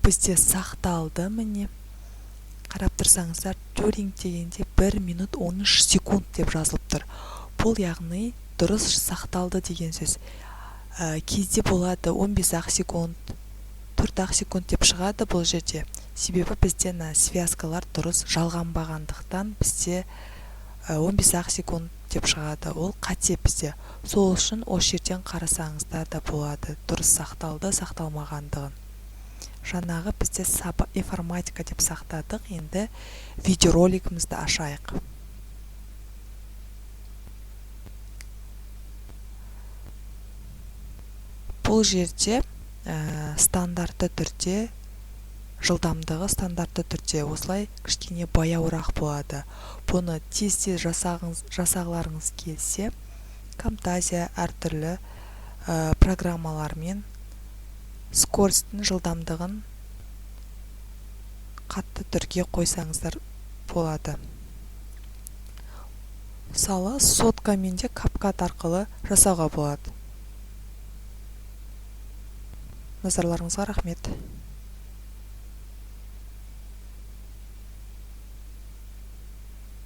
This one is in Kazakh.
Бізде сақталды, міне. Қарап тұрсаңыздар, Turing дегенде 1 минут 13 секунд деп жазылып тұр. Бұл яғни дұрыс сақталды деген сөз. Кейде болады 15-ақ секунд, 4-ақ секунд деп шығады бұл жерде. Себебі бізде мына связкалар дұрыс жалғанбағандықтан бізде 15-ақ секунд деп шығады. Ол қате бізде. Сол үшін осы жерден қарасаңыздар да болады, дұрыс сақталды, сақталмағандығын. Жаңағы бізде информатика деп сақтадық, енді видеоролигімізді ашайық. Бұл жерде стандартты түрде, жылдамдығы стандартты түрде осылай кішкене баяуырақ болады. Бұны тез-тез жасағыларыңыз келсе, Camtasia әртүрлі программалармен скоростьтің жылдамдығын қатты түрге қойсаңыздар болады. Мысалы, соткамен де CapCut арқылы жасауға болады. Назарларыңызға рахмет.